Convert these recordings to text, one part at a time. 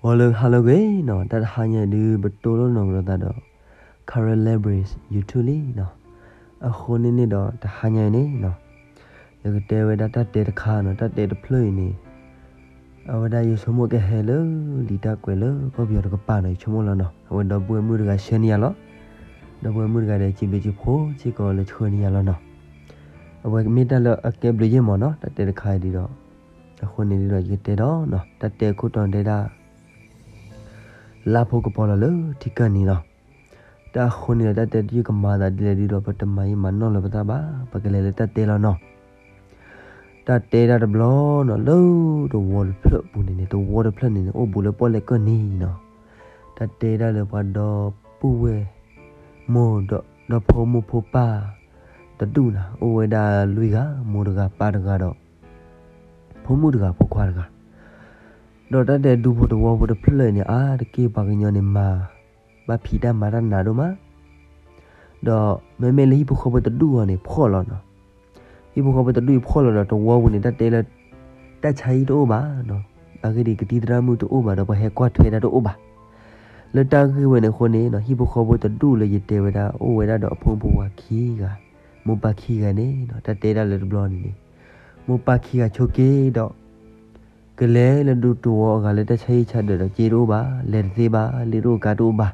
ဂီၤလၢဟါလၢအဂ့ၤနီၤ, တၢ်တဟါညါအံၤဒုး ပတိၢ်လိာ်နီၢ်ကဒီးသးဒီး Karen Libraries YouTube လံနီၤ. အဃိန့ၣ်န့ၣ်ဒီး တဟါညါအံၤန့ၣ်နီၤ, ယကတဲဝဲဒၣ်တၢ်တဲတခါနီၤ, တၢ်တဲတဖျၢၣ်အံၤန့ၣ် အဝဲဒၣ်ယဆိကမိၣ်ကဟဲလၢလံာ်တၢ်ကွဲးလၢကီၢ်ပယီၤတကပၤနီၤ, ယဆိကမိၣ်လီၤနီၤ. အဝဲဒီပုၢ်ဝဲၢ်မုၣ်တဂၤဆှၢန့ၢ်ယၤလီၤ. ဒီပုၢ်ဝဲၢ်မုၣ်တဂၤဒီး စံးဘျုးစံးဖှိၣ်စ့ၢ်ကီးလၢဆှၢန့ၢ်ယၤလီၤနီၤ. အဝဲမ့ၢ်တၢ်လၢအကဲဘျုးယဲၢ်မးနီၤ, တၢ်တဲတခါအံၤဒုးဒီး, အဃိန့ၣ်ဒုးဒီး ယကတဲဒီးနီၤ, တၢ်တဲခိၣ်တီတဲဒၣ် လါဖိကပီၤလီၤလၢထံကၢၢ်နံၤလီၤ. တၢ်အဃိန့ၣ်ဒီး တၢ်တဲတယုၢ်ကမၤသးဒ်လဲၣ်ဒုးဒီး ပတမၤယံာ်မၤနီၢ်လၢၤပသးဘၣ်, ပကလဲၤလၢတၢ်တဲလီၤနီၤ. တၢ်တဲဒၣ်တဘျီနီၤ, လၢတဝီတဖျၢၣ်အပူၤန့ၣ်န့ၣ်, တဝီတဖျၢၣ်န့ၣ်န့ၣ် အိၣ်ဘူးလၢပီၣ်လဲၣ်ကၢၢ်နံၤနီၤ. တၢ်တဲဒၣ်လၢပှၤဒီပုၢ်ဝဲၢ် မိၢ်ဒီး ဒီဖိမိၢ်ဖိပၢ်တဒူၣ်နီၤ, အိၣ်ဝဲဒၣ်လွံၢ်ဂၤ, မိၢ်တဂၤ, ပၢ်တဂၤဒီး ဖိမုၣ်တဂၤ, ဖိခွါတဂၤ. ဒီးတၢ်တဲဒူဖိတဝီဖိတဖျၢၣ်န့ၣ် အါတက့ၢ်ပှၤကညီန့ၣ် မၤဘၣ်ဖံးတၢ်မၤတၢ်နးဒိၣ်မး, ဒီးမ့မ့ၢ်လၢဟံၣ်ဖိဃီဖိတဒူၣ်အံၤန့ၣ် ဖှီၣ်လီၤနီၤ. ဟံၣ်ဖိဃီဖိတဒူၣ်အံၤဖှီၣ်လီၤဒီး တဝီပူၤန့ၣ် တၢ်တဲလၢ တၢ်ဆါဟံၣ်တအိၣ်ဘၣ်နီၤ, အဂ့ၢ်ဒ်အံၤ ကသံၣ်သရၣ်မုၣ်တအိၣ်ဘၣ်ဒီး ပှၤဟဲကွၢ်ထွဲတၢ်တအိၣ်ဘၣ်. လၢတၢ်ဂ့ၢ်ဝဲန့ၣ်အဃိန့ၣ်နီၤ, ဟံၣ်ဖိဃီဖိတဒူၣ်လၢယတဲဝဲဒၣ် အိၣ်ဝဲဒၣ်ဒီးအဖိမုၣ်ဖိခွါခံဂၤ, မိၢ်ပၢ်ခံဂၤန့ၣ်နီၤ, တၢ်တဲဒၣ်လၢတဘျီန့ၣ်န့ၣ်, မိၢ်ပၢ်ခံဂၤဆိက့ၤဒီး ကလဲၤလၢဒူတဝီအဂၤလၢတၢ်ဆါဟံၣ်ဆါဒၢးဒီး စ့တအိၣ်ဘၣ်, လဲၤတသ့ဘၣ်, လ့တအိၣ်ကါတအိၣ်ဘၣ်.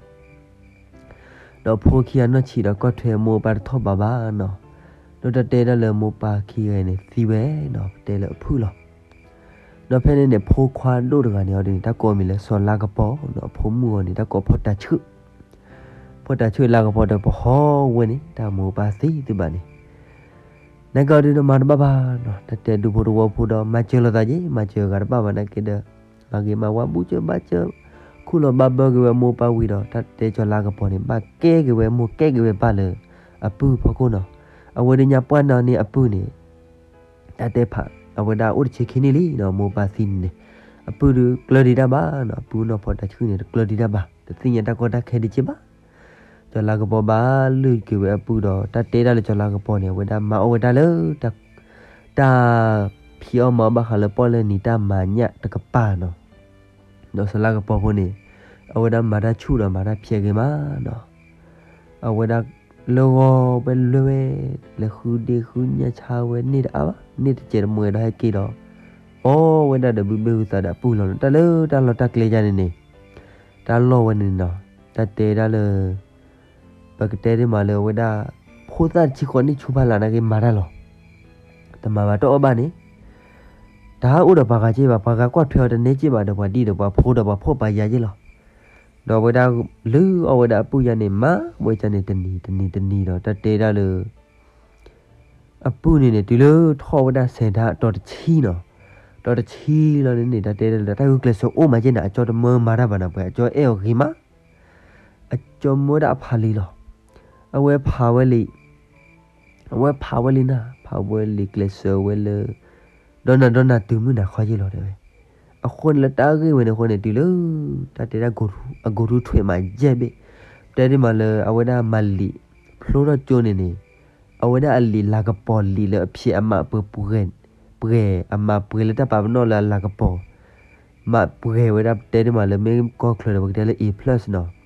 ဒီးဖိခံဂၤနီၢ်ဆံးဒီး ကွၢ်ထွဲမိၢ်ပၢ်တထီၣ်ဘးဘၣ်နီၤ. ဒီးတၢ်တဲဒၣ်လၢမိၢ်ပၢ်ခံဂၤန့ၣ် သံဝဲနီၤ, ပတဲလၢအဖုၣ်လီၤ. ဒီးဖဲန့ၣ်န့ၣ် ဖိခွါဒိၣ်တဂၤန့ၣ်အီၤဒ်န့ၣ် တၢ်ကိးအမံၤလၢစီၤလါကပီၤနီၤ, အဖိမုၣ်အီၤန့ၣ် တၢ်ကိးဖီတၤဆှုၣ်, ဖီတၤဆှုၣ်လါကပီၤဒီး ပဟီၣ်ဝဲန့ၣ် တၢ်မိၢ်ပၢ်သံသုဘၣ်န့ၣ် နာ်က့အီၤဒုးဒီးမၤတဘၣ်ဘၣ်နီၤ, တၢ်တဲဒူဖိတဝီဖိဒီး မၤစၢၤလိာ်သးက့ၤ, မၤစၢၤအဂၤတဘၣ်ဘၣ်နာ်က့ဒီး, မၤဂ့ၤမၤဝါဘုကၢဘါစၢၤ, ခူၣ်လီၤဘၣ်ဘၢက့ၤဝဲမိၢ်ပၢ်ဝံၤဒီး တၢ်တဲစီၤလါကပီၤန့ၣ် ဘၣ်ကဲက့ၤဝဲမိၢ်ကဲက့ၤဝဲပၢ်လၢ အပုၢ်ဖီခိၣ်နီၤ. အဝဲဒၣ်ညါပှၢ်နီၤန့ၣ်အပုၢ်န့ၣ် တၢ်တဲဖး အဝဲဒၣ်အိၣ်တဆံခံနံၣ်လံနီၤ, မိၢ်ပၢ်သံန့ၣ်န့ၣ်, အပုၢ်ဒုးကျၢဒံးတၢ်ဘၣ်နီၤ, အပုၢ်နီၢ်ဖီတၤဆှုၣ်န့ၣ် တကျၢဒံးတၢ်ဘၣ်, တသ့ၣ်ညါတၢ်ကီတၢ်ခဲဒံးက့ဘၣ်. စီၤလါကပီၤဘၣ်လုၢ်က့ၤဝဲအပုၢ်ဒီး တၢ်တဲဒၣ်လၢစီၤလါကပီၤန့ၣ် အဝဲဒၣ်မၤအီၣ်ဝဲဒၣ်လၢ တၢ်ဖံးအီၣ်မၤအီၣ်ဘၣ်ဃးလၢပီၣ်လဲၣ်နံၤတၢ်မၤညၣ်တကပၤနီၤ. ဒီးစီၤလါကပီၤဖိန့ၣ် အဝဲဒၣ်မၤတၢ်ဆူၣ်ဒီးမၤတၢ်ဖျဲးဂ့ၤမးနီၤ. အဝဲဒၣ်လၢဂီၤဝဲလွဲဝဲ လဲၤဃုဒ့ဃုညၣ်ဆါဝဲန့ၢ်တအါဘၣ်, န့ၢ်တစဲးတမှဲဒီးဟဲက့ၤဒီး အီၣ်ဝဲဒၣ်ဒီးဘုဘ့ၣ်ဟုသးဒီးအပုၢ်လီၤနီၤ. တၢ်လၢတၢ်လီၢ်တၢ်ကျဲယါန့ၣ်န့ၣ် တၢ်လီၢ်ဝဲန့ၣ်နီၤ, တၢ်တဲဒၣ်လၢ ပကတဲဒ်မးလၢအဝဲဒၣ် ဖိသၣ်တဆံဃိးနံၣ်ဆူဖးလၢ်နာ်က့မၤတၢ်လီၤ. တမၤဘၣ်တအီၣ်ဘၣ်န့ၣ် တဟးအိၣ်ဒီးပှၤဂၤက့ဘၣ်, ပှၤဂၤကွၢ်ထွဲအီၤတနဲက့ဘၣ်ဒီး ပှၤဒံၣ်ဒီးပှၤဖိဒီးပှၤဖှီၣ်ပှၤယာ်က့လီၤ. ဒီးအဝဲဒၣ်လုၢ်အီၣ်ဝဲဒၣ်အပုၢ်ယါန့ၣ် မၤဝဲကန့ၣ်တနံၤတနံၤတနံၤဒီး တၢ်တဲဒၣ်လၢ အပုၢ်န့ၣ်န့ၣ် တုၤလၢထီၣ်ဝဲဒၣ်စဲးဒၣ်တီၤတဆံနီၤ, တီၤတဆံလီၤန့ၣ်န့ၣ် တၢ်တဲဒၣ်လၢတၢ်ဂုာ်ကျဲးစၢးအိၣ်မးက့န့ၣ် အကၠီတမၢမၤတၢ်ဘၣ်နီၤ, ပှၤအကၠီအဲၣ်အီၤဂ့ၤမး, အကၠီမၢဒၣ်အဖးလံၤလီၤ. အဝဲဖးဝဲလံ အဝဲဖးဝဲလံနၤ, ဖးဝဲလံကျဲးစၢးဝဲလၢ ဒီးနၤဒီးနၤတုၤမုၢ်နၤခီယ့ၢ်လီၤတဲဝဲ. အဃိန့ၣ်လၢတၢ်ဂ့ၢ်ဝဲန့ၣ်အဃိန့ၣ် တုၤလၢ တၢ်တဲဒၣ် အ go to ထွဲး မးယဲၢ်ဘ့ၣ်, တဲဒ်မးလၢအဝဲဒၣ်မၤလံာ်ဖျိထီၣ်ကၠိန့ၣ်န့ၣ်, အဝဲဒၣ်အလံာ်လၤကပီၤလံာ်လၢအဖျဲးအမးပှဲၤပှဲၤ, အမးပှဲၤလၢတၢ်ပာ်ပနီၣ်လၢအလၤကပီၤ မးပှဲၤဝဲဒၣ်တဲဒ်မးလၢမ့ၢ်ကီၢ်ချၢဒီး ပကတဲလၢ A plus နီၤ.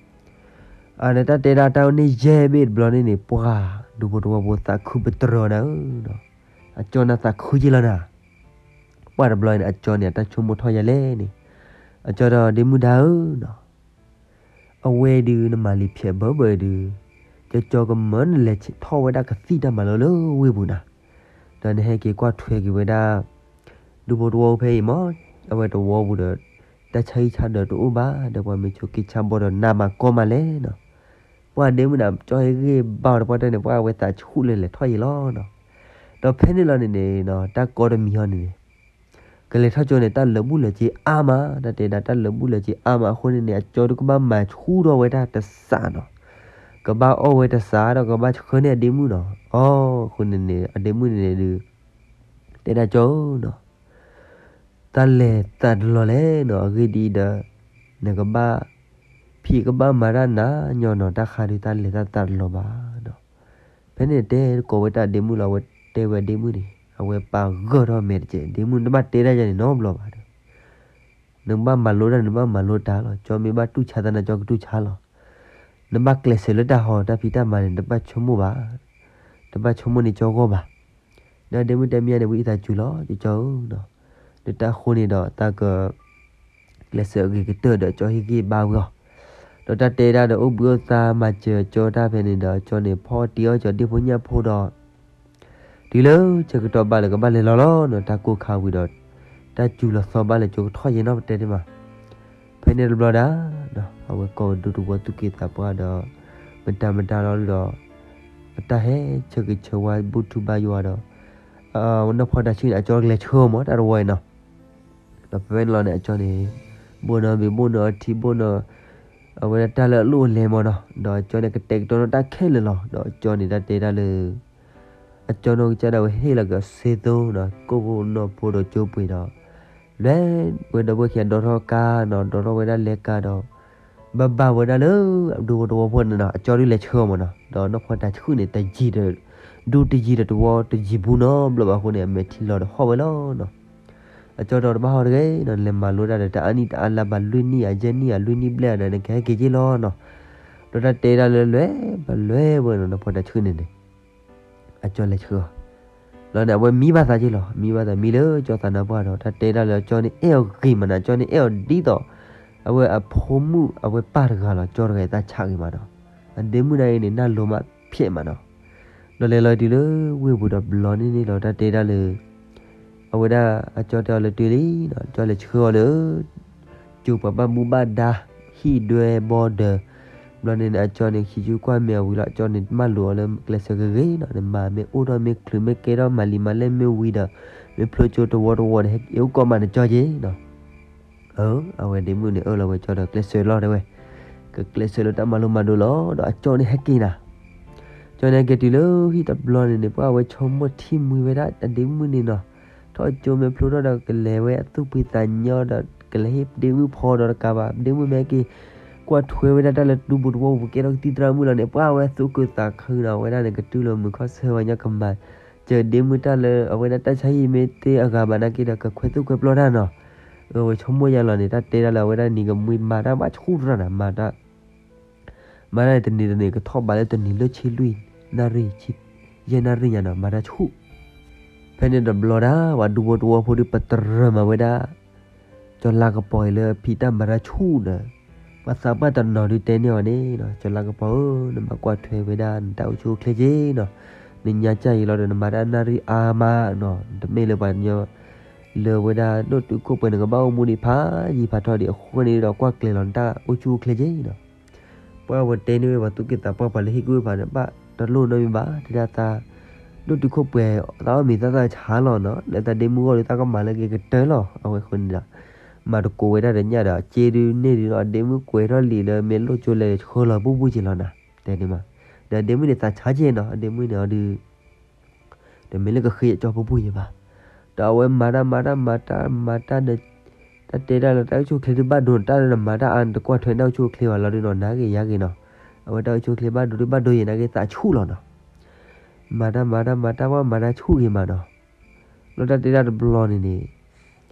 အန့ၣ်တၢ်တဲဒၣ်တၢ်န့ၣ်ယဲၢ်ဘ့ၣ်တဘျီန့ၣ်န့ၣ် ပှၤဒူဖိတဝီဖိသးခုပတြၢၤနၤဧၢနီၤ, အကၠီန့ၣ်သးခုက့လီၤနၤ. ပှၢ်တဘျီန့ၣ် အကၠီန့ၣ် အတၢ်ဆိကမိၣ်ထီၣ်ယၤလဲၣ်န့ၣ်, အကၠီဒီးဒ့မုၣ်ဒါဧၢနီၤ, အဝဲဒုးနမၤလံာ်ဖျဲးဘၢဘၢဒုး, ကၠီကၠီကမၢနလဲၤထီၣ်ဝဲဒၣ်ကသံၣ်တၢ်မၤလိလၢဝ့ၢ်ပူၤနၤ, ဒီးနဟဲက့ၤကွၢ်ထွဲက့ၤဝဲဒၣ် ဒူဖိတဝီဖဲအံၤမး, အဝဲတဝီပူၤဒီး တၢ်ဆါဟံၣ်ဆါဒၢးတအိၣ်ဘၣ်, ဒီးပှၤမ့ၢ်ဆိးက့ဆါဘီဒီးနးမးကီမးလဲၣ်နီၤ. ပှၤဒ့မုၣ်န့ၣ် ကၠီဟဲဂ့ၢ်ဘါအီၤတပှၢ်တၢၢ်န့ၣ် ပှၤအဝဲသးဆူၣ်လၢလဲၤထီၣ်ယံၤလီၤနီၤ. ဒီးဖဲန့ၣ်လီၤန့ၣ်န့ၣ်နီၤ တၢ်ကီတမံၤဟီန့ၣ်န့ၣ် ကလဲၤထီၣ်ကၠိန့ၣ် တၢ်လၢာ်ဘူၣ်လၢာ်စ့အါမး, တၢ်တဲဒၣ်တၢ်လၢာ်ဘူၣ်လၢာ်စ့အါမးအဃိန့ၣ်န့ၣ် အကၠီဒုးကဘၣ်မၤဆူၣ်ထီၣ်ဝဲဒၣ်တစးနီၤ, ကဘၣ်အီၣ်ဝဲတစးဒီးကဘၣ်ဆှၢန့ၢ်အဒ့မုၣ်နီၤ. အီၤ အဃိန့ၣ်န့ၣ် အဒ့မုၣ်န့ၣ်န့ၣ်ဒုး တဲဒၣ်ကၠီဧၢနီၤ, တၢ်လဲၤသးတလီၤလဲၣ်နီၤ, အဂ့ၢ်ဒ်အံၤဒီး နကဘၣ် ဖံးကဘၣ်မၤတၢ်နးညီနီၤ, တၢ်ခါဒုးတၢ်လဲၤသးသးတလီၤဘၣ်နီၤ. ဖဲန့ၣ်တဲတကိးဝဲတၢ်ဒ့မုၣ်လီၤ, အဝဲတဲဝဲဒ့မုၣ်န့ၣ် အဝဲပာ်ဂၢၢ်ထီၣ်မဲာ်တကဲး, ဒ့မုၣ်တဘၣ်တဲတၢ်ယၤန့ၣ်နီတဘျီဘၣ်ဒီး နကဘၣ်မၤလိတၢ် နဘၣ်မၤလိတၢ်လီၤ. ကၠီမ့ၢ်ဘၣ်တူၢ်ဆါသးန့ၣ် ကၠီကတူၢ်ဆါလီၤ. နဘၣ်ကျဲးစၢးလၢတၢ်ဟီ တၢ်ဖံးတၢ်မၤန့ၣ် တဘၣ်ဆိကမိၣ်ဘၣ်, တဘၣ်ဆိကမိၣ်န့ၢ်ကၠီဂီၢ်ဘၣ်. ဒီးဒ့မုၣ်တဲမ့ၢ်န့ၣ် ဝံအံသးစူၤလီၤ ကၠီဧၢနီၤ. ဒီးတၢ်ဃိန့ၣ်ဒီး တၢ်က ကျဲးစၢးအဂ့ၤကတၢၢ်ဒီး ကၠီဟ့ၣ်ဂံၢ်ဘါဝံအီၤ. ဒီးတၢ်တဲဒၣ်ဒီးအိၣ်ဘှံးအိၣ်သါမၤစၢၤကၠီတၢ်ဖဲန့ၣ်ဒီး ကၠီန့ၣ်ဖီအီၣ်တံၤအီၣ်ကၠီဒ့ဖိညၣ်ဖိဒီး တုၤလၢဆၢကတီၢ်ဘၣ်လၢကဘၣ်လဲၤလီၤလီၤနီၤ တၢ်ကိၢ်ခါဝံၤဒီး တၢ်စူၤလီၤသီဘၣ်လၢကၠီကထီၣ်ယဲနီၤ ပတဲန့ၣ်မး. ဖဲန့ၣ်တဘျီဒၣ် အဝဲကိးဒူတဝီသူၣ်က့သးပှၢ်ဒီး မတၤမတၤလီၤဒီး အတၢ်ဟဲဆၢက့ၤဆၢဝါဘူၣ်ထူဘၣ်ယွၤဒီး နီၢ်ဖီတၢ်ဆှုၣ်န့ၣ် အကၠီလဲၤဆှၢအီၤမး တၢ်တဝီအံၤနီၤ. ဒီးဖဲဖဲန့ၣ်လီၤန့ၣ် အကၠီန့ၣ် ဘိၣ်နီၢ်ဘ့ၣ်ဘိၣ်နီၢ်အထံဘိၣ်နီၢ် အဝဲဒၣ်တၢ်လၢအလိၣ်အလဲၢ်မးနီၤ ဒီးအကၠီန့ၣ်ကတဲာ်ကတီၤနီၣ်တၢ်ခဲလၢာ်လီၤ. ဒီးအကၠီန့ၣ်တၢ်တဲတၢ်လၢ အကၠီနီၢ်ကစၢ်ဒၣ်ဝဲဟ့ၣ်လီၤက့ၤအီၤစ့သိနီၤ ကိၣ်ဖိနီၢ်ဖိဒီးကၠိပှ့ၤဒီး လဲၤဝဲဒီပုၢ်ဝဲၢ်ခံဂၤဒိးထီၣ်ကါနီၤ ဒိးထီၣ်ဝဲဒၣ်လဲၤကါဒီး ဘၣ်ဘၣ်ဝဲဒၣ်လၢ အဒူဖိတဝီဖိန့ၣ်နီၤ အကၠီဒုးလဲၤဆှၢအီၤမးနီၤ ဒီးနီၢ်ဖီတၢ်ဆှုၣ်န့ၣ် တယံၤဒီး ဒူတယံၤဒီးတဝီတယံၤဘူးနီတဘျီဘၣ်အဃိန့ၣ် အမဲာ်ထံလီၤဒီးဟီၣ်ဝဲလီၤနီၤ. အကၠီဒီးတဘၣ်ဟီၣ်တဂ့ၤနီၤ လဲၤမၤလိတၢ်ဒီးတၢ်အါနံၣ်တအါလါဘၣ်လွံၢ်နံၣ်ဧါယဲၢ်နံၣ်ဧါလွံၢ်နံၣ်ဘျဲၣ်ဧါဒီး နကဟဲက့ၤက့ၤလီၤနီၤ. ဒီးတၢ်တဲဒၣ်လၢလွဲၢ်ဘၣ်လွဲၢ်ဝဲနီၤ နီၢ်ဖီတၢ်ဆှုၣ်န့ၣ်န့ၣ် အကၠီလဲၤဆှၢအီၤ လီၤန့ၣ် အဝဲမံဘၣ်သးက့ၤလီၤ မံဘၣ်သးမံလၢကၠီသးနါပှၢ်ဒီး တၢ်တဲဒၣ်လၢအကၠီန့ၣ်အဲၣ်အီၤဂ့ၤမးနီၤ အကၠီန့ၣ်အဲၣ်အီၤဒ်သိး အဝဲအဖိမုၣ်အဝဲပၢ်တဂၤလီၤ ကၠီတဂၤအသးဆးဂ့ၤမးနီၤ. အဒ့မုၣ်န့ၣ်အံၤန့ၣ် နၢ်လိၤမးဖျဲးမးနီၤ. ဒီးလဲၤလီၤတုၤလၢဝ့ၢ်ပူၤဒီးဘျီန့ၣ်န့ၣ်လီၤ တၢ်တဲဒၣ်လၢ အဝဲဒၣ်အကၠီတဲအီၤလၢတုၤလံနီၤ ကၠီလဲၤဆှၢအီၤလၢ ကၠိပှၤဘၣ်မူဘၣ်ဒါ ဟံၣ်ဒွဲဘီဒၢး ဘျီန့ၣ်န့ၣ် အကၠီန့ၣ် ခံဆူကွၢ်မဲာ်အဝံၤလီၤ အကၠီန့ၣ် မၢလိာ်အီၤလၢကျဲးစၢးဂ့ၤဂ့ၤနီၤ နမၤမ့ၢ်အိၣ်ထီၣ်မ့ၢ်ချုးမ့ၢ်ကဲထီၣ်မၤလံၤမၤလဲၢ်မ့ၢ်ဝံၤဒီး မ့ၢ်ဖျိကၠိတဝီတဝီဒီး ဟဲက့ၤအိၣ်ကီးမးနကၠီက့ၤနီၤ. အဝဲဒ့မုၣ်န့ၣ်အၢၣ်လီၤဝဲကၠီဒီးကျဲးစၢးလီၤတဲဝဲ, ကကျဲးစၢးလၢတၢ်မၤလိမၤဒိးလီၤ ဒီးအကၠီန့ၣ်ဟဲက့ၤနၤ ကၠီန့ၣ်ဟဲက့ၤတုၤလၢဟံၣ်တဘျီန့ၣ်န့ၣ် ပှၤဝဲဆိကမိၣ်ထံၣ်မှံဝဲဒၣ်အဒ့မုၣ်န့ၣ်နီၤ, ထီၣ်ကၠိမ့ၢ်ဖျိထီၣ်ဒီးကလဲၤဝဲအသူၣ်ဖှံသးညီဒီး ကလဲၤဟ့ၣ်ဒ့မုၣ်ဖီဒီးတကးဘၣ် ဒ့မုၣ်မ့ၢ်ဟဲက့ၤ ကွၢ်ထွဲဝဲဒၣ်တၢ်လၢဒူပူၤတဝီပူၤ ကဲထီၣ်ကသံၣ်သရၣ်မုၣ်လီၤန့ၣ် ပှၤဝဲသူၣ်ခုသးခုနီၤ အဝဲဒၣ်န့ၣ် ကတုၤလီၤမုာ်ခီၣ်ဆၢဝဲညီကမၤ စၢၤဒ့မုၣ်တၢ်လၢအဝဲဒၣ်တၢ်ဆါဟံၣ်မ့ၢ်သ့အဂၤဘၣ်နာ်က့ဒီး ကခွဲးသူၣ်ခွဲးပျီတၢ်နီၤ, အဝဲဆိကမိၣ်ယါလီၤန့ၣ် တၢ်တဲဒၣ်လၢအဝဲဒၣ်နံၤကမှံမၤတၢ်ဘၣ်ဆူၣ်တရၣ်နီၤ မၤတၢ် မၤတၢ်န့ၣ်တနံၤတနံၤကထီၣ်ဘးလၢတနံၤလၢဆံလွံၢ်နၣ်ရံၣ်, ယဲၢ်နၣ်ရံၣ်ညါနီၤ မၤတၢ်ဆူၣ်, ဖဲန့ၣ်တဘျီဒၣ် ပှၤဒူဖိတဝီဖိဒုးပတြၢၤမၤဝဲဒၣ် ကၠီၤလါကပီၤအံၤလၢအဖံးတၢ်မၤတၢ်ဆူၣ်ဒီး ပှၤသးပှၢ်တနီၤဒုးတဲန့ၢ်အီၤန့ၣ်နီၤ ကၠီၤလါကပီၤဧၢ, နဘၣ်ကွၢ်ထွဲဝဲဒၣ်နတၢ်အိၣ်ဆူၣ်အိၣ်ချ့က့ၤနီၤ, နညါကၢ်အံၤလီၤဒီး နမၤတၢ်နၣ်ရံၣ်အါမးနီၤ, တမ့ၢ်လၢပှၤကညီ လၢဝဲဒၣ်ဒိၣ်တုာ်ခိၣ်ပှဲၤန့ၣ် ကဘၣ်အိၣ်မူဒံးဖးယံၤဖးထီဒံးအဃိန့ၣ်ဒီး ကွၢ်ကျဲၤလီၤနတၢ်အိၣ်ဆူၣ်အိၣ်ချ့က့ၤနီၤ ပှၤဝဲတဲန့ၢ်ဝဲပှၤသူၣ်က့သးပှၢ်ပှၤလၢဟ့ၣ်ကူၣ်ဝဲဖးန့ၣ် ဘၣ်တလိၣ်နီတမံၤဘၣ် တဲဒၣ်သး ဒိၣ်တုာ်ခိၣ်ပှဲၤ သးအီၣ်မံၤသးသးဆါလီၤနီၤ လၢသးဒ့မုၣ်ဂီၢ်ဒီးသးကမၤလၢက့ၤကတၢၢ်လီၤ အဝဲဃိန့ၣ်ဒီး မၤတကိးဝဲဒၣ်ဒီးညၣ်ဒီး စ့ဒုးန့ၢ်ဒုးဒီး ဒ့မုၣ်ကွဲးထီၣ်လံာ်လၢမ့ၢ်လိၣ်ကၠိလဲၤဆှၢလီၤပူၤပူၤက့ၤလီၤနီၤ တဲန့ၣ်မး, ဒီးဒ့မုၣ်န့ၣ်သးဆါက့ၤနီၤ အဒ့မုၣ်န့ၣ်အီၤဒုး တမ့ၢ်လၢကဃ့အကၠီပူၤပူၤယံၤဘၣ်. ဒီးအဝဲမၤတၢ်မၤတၢ်မၤတၢ်မၤတၢ်ဒီး တၢ်တဲဒၣ်လၢတၢ်အိၣ်ဆူၣ်အိၣ်ချ့ဒုးဘၣ်ဒိ တၢ်လၢနမၤတၢ်အါ နတကွၢ်ထွဲနတၢ်အိၣ်ဆူၣ်အိၣ်ချ့ဘၣ်လီၤဒုးနီၤ နၤဂ့ၤယၤဂ့ၤနီၤ, အဝဲတၢ်အိၣ်ဆူၣ်အိၣ်ချ့ဘၣ်ဒိဒုးဘၣ်ဒိယံၤ နၤဂ့ၤသးဆူၣ်လီၤနီၤ. မၤတၢ်မၤတၢ်မၤတၢ် ပှၤမၤတၢ်ဆူၣ်ဂ့ၤမးနီၤ. လီၤတၢ်တဲဒၣ်တဘျီန့ၣ်န့ၣ်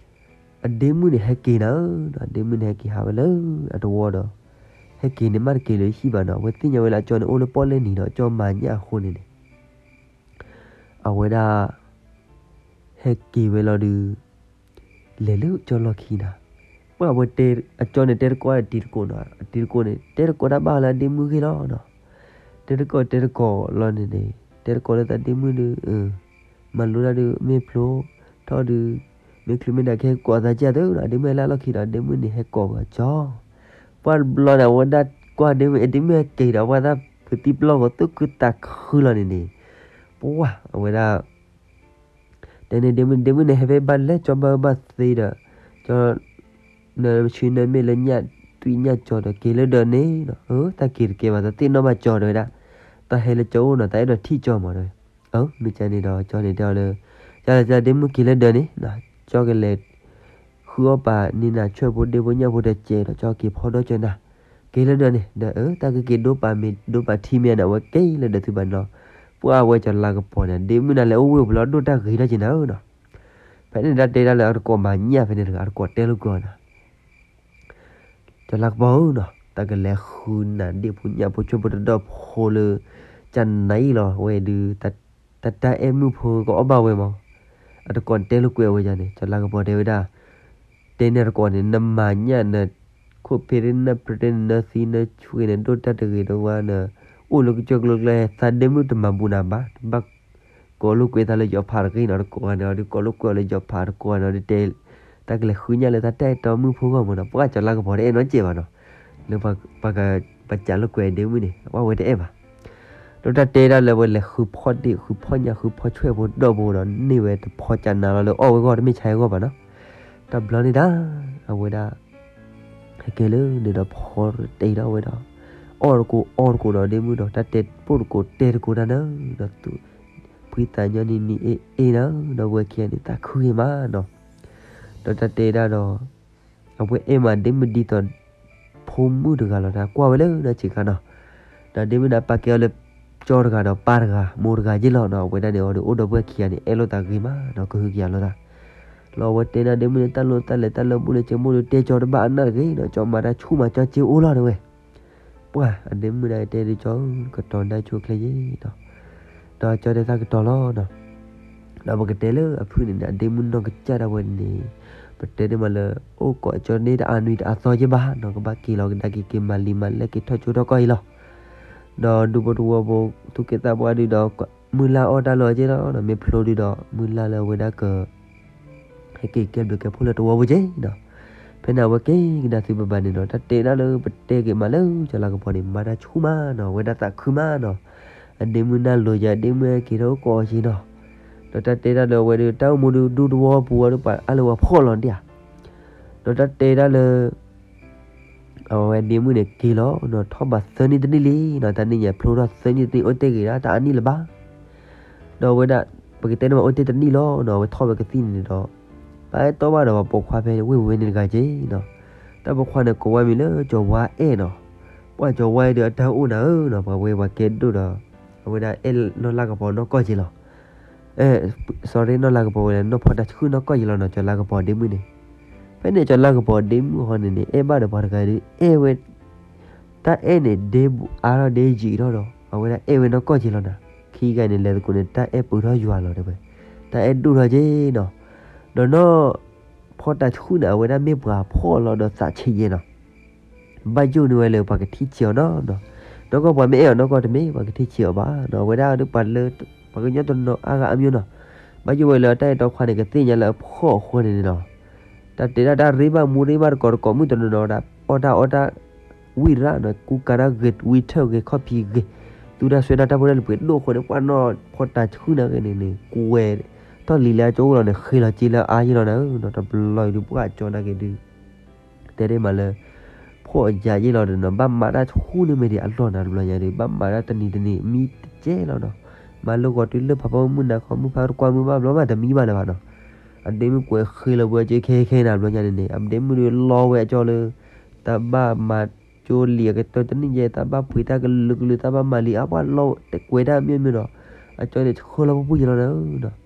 အဒ့မုၣ်န့ၣ်ဟဲက့ၤနၤဧၢ, အဒ့မုၣ်န့ၣ်ဟဲက့ၤဟးဝဲလၢအတဝီဒီး ဟဲက့ၤန့ၣ်မးတက့ၤလၢဟံၣ်ဘၣ်နီၤ, အဝဲသ့ၣ်ညါဝဲလၢအကၠီန့ၣ်အိၣ်လၢပီၣ်လဲၣ်နံၤဒီး အကၠီမၤညၣ်အဃိန့ၣ်န့ၣ် အဝဲဒၣ် ဟဲက့ၤဝဲလီၤဒုး လဲၤလၢကၠီလီၢ်ခံနၤ, ပှၤအဝဲတဲ အကၠီန့ၣ်တဲတကိးတံၤသကိးနီၤ, အတံၤသကိးန့ၣ် တဲတကိးတၢ်ဘၣ်လၢအဒ့မုၣ်ဂ့ၢ်လီၤနီၤ. တဲတကိးတဲတကိးလီၤန့ၣ်န့ၣ် တဲတကိးလၢသးဒ့မုၣ်ဒုး မၤလိတၢ်ဒုး မ့ၢ်ဖျိထီၣ်ဒုး မ့ၢ်ချုးမ့ၢ်ဒၣ်ကဟဲကိးသးကၢ်သုနီၤ, ဒ့မုၣ်ဟဲလၢအလီၢ်ခံဒီး ဒ့မုၣ်န့ၣ်ဟဲကိးဝဲကၠီ ပှၤတဘျီန့ၣ် အဝဲဒၣ်ကွၢ်ဒ့မုၣ် အဒ့မုၣ်ဟဲက့ၤဒီး ပှၤသးဖုးသံပျီၢ်ဂီၤ သူၣ်ခုသးခုလီၤန့ၣ်န့ၣ်, ပှၤအဝဲဒၣ် တဲန့ၣ်ဒ့မုၣ် ဒ့မုၣ်န့ၣ် ဟဲဖဲဘၣ်လဲၣ် ကၠီဘၣ်အၢဘၣ်သီဒီး ကၠီ နဆှံနမ့ၢ်လၢညၣ်သွံၣ်ညၣ်ကၠီဒီး က့ၤလၢဒၢးန့ၣ်နီၤ, အၢ တၢ်က့ၤတကဲဘၣ် တသ့ၣ်နီၣ်ဘၣ်ကၠီတဲဝဲဒၣ်, တၢ်ဟဲလၢကၠီအိၣ်နီၤ တၢ်အဲၣ်ဒိးထံၣ်ကၠီမးတဲဝဲ, အၢ မ့ၢ်ကန့ၣ်ဒီး ကၠီန့ၣ်တဲအီၤလၢ ကၠီ ကၠီ ဒ့မုၣ်က့ၤလၢဒၢးန့ၣ်နီၤ, ကၠီကလဲၤ ဃုအီၣ်ပာ်န့ၢ်နၤဆွဲၣ်ဖိဒ့ဖိညၣ်ဖိတစဲးဒီး ကၠီက့ၤဖီဒီကၠီနၤ, က့ၤလၢဒၢးန့ၣ် ဒီးအၢ တၢ်ကက့ၤဒိပာ်မ့ၤဒိပာ်ထံမ့ၢ်ဧါန့ၣ် အဝဲက့ၤလၢဒၢးသုဘၣ်နီၤ, ပှၤအဝဲကၠီၤလါကပီၤန့ၣ် ဒ့မုၣ်နၤလဲၤအိၣ်ဝ့ၢ်ပူၤလီၤ ဒိၣ်တၢ်ဂ့ၤထီၣ်က့ၤနၤဧၢနီၤ, ဖဲန့ၣ်တၢ်တဲဒၣ်လၢအတကိးမၤညၣ်ဖဲန့ၣ်တဂၤ အတကိးတဲလိာ်ကွဲအီၤနၤ, ကၠီၤလါကပီၤဧၢနီၤ, တၢ်ကလဲၤဃုနၤဒ့ၣ်ဖိညၣ်ဖိဆွဲၣ်ဖိတဒီၣ်ဖိလၢ ကၠနၤအံၤလီၤ. ဝဲဒုး တၢ်တၢ်အဲၣ်မုၣ်ဖိကအီၣ်ဘၣ်ဝဲမး, အတကိးန့ၣ်တဲလိာ်ကွဲဝဲဒၣ်န့ၣ် ကၠီၤလါကပီၤတဲဝဲဒၣ်, တဲန့ၢ်တကိးန့ၣ် နမၤညၣ်နခိၣ်ဖ့ရ့နၢ်ပြ့န့ၣ် နသံနဆှံန့ၣ် ဒိၣ်တၢ်တဂ့ၤတဝါန့ၣ်, အိၣ်လၢကစၢၢ်ကလိကျဲ သးဒ့မုၣ်တမၤဘူးနၤဘၣ်, ဘၣ်ကိးလိာ်ကွဲသးလၢယီၤဖးတဂ့ၤနီၤ, တကိးဂၤန့ၣ် အီၤဒုးကိးလိာ်ကွဲအီၤလၢယီၤဖး, တကိးဂၤန့ၣ် အီၤဒုးတဲ တၢ်ကလဲၤဃုညၣ်လၢတၢ်တၢ်အဲၣ်တီမုၣ်ဖိဂီၢ်မးနီၤ, ပှၤကၠီၤလါကပီၤတအဲၣ်နီတစဲးဘၣ်နီၤ, လၢပှၤ ပှၤကၠီၤလါကပီၤဒ့မုၣ်န့ၣ် ပှၤဝဲတအဲၣ်ဘၣ်. ဒီးတၢ်တဲဒၣ်လၢဝဲလဲၤဃုဖီၣ်ဒ့ၣ် ဃုဖီၣ်ညၣ် ဃုဖီၣ်ဆွဲၣ်ဖိဒီၣ်ဖိဒီး န့ၢ်ဝဲတဖီကၠနၤလီၤလၢအီၣ်ဝဲဂီၢ် တမ့ၢ်ဆါအဂီၢ်ဘၣ်နီၤ. တဘျီန့ၣ်ဒၣ် အဝဲဒၣ် ဟဲက့ၤလၢန့ၣ်ဒီးဖီတ့ဒီးဝဲဒီး အီၣ်တကိးအီတကိးဒီးဒ့မုၣ်ဒီး တၢ်တဲပိၣ်တကိးတဲတကိးတၢ်နၤဒီး ဖှံသးညီနံၤနံၤအ့ၣ်အ့ၣ်နၤ ဒီးဝဲခံဂၤန့ၣ်သးခုဂ့ၤမးနီၤ. ဒီးတၢ်တဲဒၣ်ဒီး အဝဲအဲၣ်မးဒ့မုၣ်ဒ်သိး ဖိမုၣ်တဂၤလီၤ, တၢ်ကွၢ်ဝဲလၢတၢ်ဆံးခါနီၤ. ဒီးဒ့မုၣ်န့ၣ် ပာ်ကဲအီၤလၢ ကၠီတဂၤဒီးပၢ်တဂၤ မိၢ်တဂၤယ့ၢ်လီၤနီၤ. အဝဲဒၣ်န့ၣ် အီၤဒုးအိၣ်ဒီးဝဲခံဂၤန့ၣ် အဲၣ်လိာ်သးဂ့ၤမးနီၤ, ကဟုကယာ်လိာ်သး လီၤ. အဝဲတဲန့ၢ်ဒ့မုၣ်န့ၣ် တၢ်လိၣ်တၢ်လဲၤ တၢ်လၢဘူၣ်လၢစဲးမိၢ်ဒီး တဲကၠီတဘၣ်အနၢ်တဂ့ၤနီၤ, ကၠီမၤတၢ်ဆူၣ်မး ကၠီစ့အိၣ်လီၤတဲဝဲ. ပှၤအဒ့မုၣ်န့ၣ်တဲဒုးကၠီဧၢ, ကတီၤနါဆိအချ့ယ့ၣ်နီၤ, ဒီးကၠီတဲသးကတီၤလီၤနီၤ. ဒီးပကတဲလၢအဖုၣ်န့ၣ်န့ၣ် အဒ့မုၣ်နီၢ်ကစၢ်ဒၣ်ဝဲန့ၣ် ပတဲဒၣ်မးလၢ အိၣ်ကိးအကၠီန့ၣ်တအါနွံတအါသီယ့ၣ်ဘၣ်နီၤ, ကဘၣ်က့ၤလီၤကဒါက့ၤ က့ၤမၤလံၤမၤလဲၣ် က့ၤထီၣ်ကၠိထီၣ်ကီၢ်အံၤလီၤ. ဒီးဒူဖိတဝီဖိ သူၣ်က့သးပှၢ်ဒုးဒီး မုၢ်လၢ်အီၣ်တၢ်လီၤက့ၢ်လီၤနီၤ, မ့ၢ်ဖျိဒုးဒီး မုၢ်လၢ်လၢအဝဲဒၣ်က ဟဲက့ၤကဲဘျုးကဲဖှိၣ်လၢတဝီဖိက့ၢ်နီၤ. ဖဲန့ၣ်အဝဲက့ၤကဒါသုဘၣ်ဘၣ်န့ၣ်ဒီး တၢ်တဲဒၣ်လၢပတဲက့ၤမးလၢ ကၠီၤလါကပီၤန့ၣ် မၤတၢ်ဆူၣ်မးနီၤ, အဝဲဒၣ်သးခုမးနီၤ. အဒ့မုၣ်နၢ်လိၤယၤ အဒ့မုၣ်ဟဲက့ၤထီၣ်အိၣ်ကိးအီၤက့ၤနီၤ. ဒီးတၢ်တဲဒၣ်လၢအဝဲဒုး တၢ်အိၣ်မူဒုးဒူတဝီပူၤဝဲဒုး ပှၤအါလၢပှၤဖှီၣ်လီၤဒၣ်ဧါ. ဒီးတၢ်တဲဒၣ်လၢ အဝဲဒ့မုၣ်န့ၣ်က့ၤလီၤနီၤ, ထီၣ်ဘၣ်သၢနံၣ်တနံၣ်လံနီၤ, တၢ်နံၣ်ညါဖျိထီၣ်သၢနံၣ်တနံၣ် အိၣ်တ့ၢ်ဂ့ၤဒၣ်တၢ်အါနံၣ်လၢၤဘၣ်. ဒီးအဝဲဒၣ် ပကတဲန့ၣ်မး အိၣ်တ့ၢ်တနံၣ်လီၤနီၤ, အဝဲထီၣ်ဝဲကသံၣ်န့ၣ်န့ၣ်ဒီး ပအဲၣ်တီဘၣ်ဒီးပှၤပိာ်ခွါဖဲဝ့ၢ်ဝဲန့ၣ်တဂၤက့ၤနီၤ. တၢ်ပိာ်ခွါန့ၣ်ကိးဝဲမံၤလၢကၠီၤဝါအဲၣ်နီၤ. ပှၤကၠီၤဝါအဲၣ်ဒုးအတၢ်အိၣ်နၤဧၢနီၤ, ပှၤဝဲပှၤကဲဒိၣ်ဒီး အဝဲဒၣ်အဲၣ်နီၢ်လါကပီၤနီၢ်ကီၢ်က့ၤလီၤ. အဲ sorry နီၢ်လါကပီၤဝဲဒၣ် နီၢ်ဖီတၢ်ဆှုၣ်နီၢ်ကီၢ်က့ၤလီၤနီၤ, ကၠီၤလါကပီၤဒ့မုၣ်န့ၣ်. ဖဲန့ၣ်ကၠီၤလါကပီၤဒ့မုၣ်ဟီန့ၣ်န့ၣ် အဲၣ်ဘၣ်ဒီးပှၤတဂၤဒုး အဲၣ်ဝဲ တၢ်အဲၣ်န့ၣ် ဒ့ဘူးအါထီၣ်ဒ့ယံာ်ထီၣ်ဒီး အဝဲဒၣ်အဲၣ်ဝဲနီၢ်ကီၢ်က့ၤလီၤနၤ. ခံဂၤန့ၣ် လဲၤသကိးန့ၣ် တၢ်အဲၣ်ပှဲၤထီၣ်ယွၤလီၤတဲဝဲ, တၢ်အဲၣ်ဒိၣ်ထီၣ်က့ၤနီၤ. ဒီးနီၢ်ဖီတၢ်ဆှုၣ်န့ၣ် အဝဲဒၣ်မ့ၢ်ပှၤဖှီၣ်လီၤဒီးသးဆံးယဲနီၤ. ဘၣ်ယိၣ်န့ၢ်ဝဲလၢပှၤကထံၣ်ဆံးအီၤနီၤနီၤ. နီၢ်ကီၢ်ပှၤမ့ၢ်အဲၣ်အီၤနီၢ်ကီၢ်တမ့ၢ် ပှၤကထံၣ်ဆံးအီၤဘၣ်နီၤ. အဝဲဒၣ်ဒုးပှၤလၢ ပှၤကညီတနီၤအါဂၤအါမးနီၤ. ဘၣ်ယိၣ်ဝဲလၢတၢ်အဲၣ်တီခွါန့ၣ် ကသ့ၣ်ညါလၢအဖှီၣ်အဃိန့ၣ်န့ၣ်လီၤ. တၢ်တဲဒၣ်တၢ်ရ့ဘၣ်မူရ့ဘၣ်တကိးတကိးမုၣ်တနီၤနီၤဒၣ် အီၣ်တၢ်အီတၢ် ဝံၣ်ရၣ်နီၤ ကူကၤတၢ်ဂ့ၤ ဝံထၢၣ်ဂ့ၤ ခီၣ်ဖံးဂ့ၤ သူတၢ်ဆွဲတၢ် တၢ်ဖိတၢ်လံၤပှ့ၤဒိၣ်အဃိန့ၣ် ပှၤနီၢ်ဖီတၢ်ဆှုၣ်န့ၣ်ဂ့ၤန့ၣ်န့ၣ် ကွဲးထီၣ်လံာ်လၢအကၠိအိၣ်လီၤန့ၣ် ဃ့လီၤက့ၤလၢအါယဲလီၤနၤဧၢနီၤ. တဘျီအံၤဒုး ပှၤကၠီၤနာ်က့ၤဒုး တဲဒၣ်မးလၢ ဖှီၣ်အယၤယဲလီၤဒီးနီၤ ဘၣ်မၤတၢ်ဆှုၣ်န့ၢ်မ့ၢ်ဒံးအလီၢ်နၤ တဘျီညါဒုး ဘၣ်မၤတၢ်တနံၤတနံၤမံတကဲလီၤနီၤ. မၤလၢဂီၤတုၤလၢဖးဖီမုၢ်နၤခီ မုၢ်ဖးတကွၢ်မုၢ်ဘၣ်ဘျီမးတမံဘၣ်လၢၤဘၣ်နီၤ. အဒ့မုၣ်ကွဲးဃ့လီၤဝဲက့ၤခဲခဲနၤ တဘျီညါန့ၣ်န့ၣ် အဒ့မုၣ်ဒုးလီဝဲအကၠီလၢ တၢ်ဘၣ်မၤကၠိလံာ်အကတၢၢ်တနံၣ်ယဲ တၢ်ဘၣ်ဖှံတၢ်ကလုာ်ကလုာ် တၢ်ဘၣ်မၤလံာ်အါပှၢ်လီၤ တကွဲးတၢ်အမံၤမံၤဒီး အကၠီန့ၣ်ဆှၢလီၤပူၤပူၤယဲလီၤနၤဧၢနီၤ.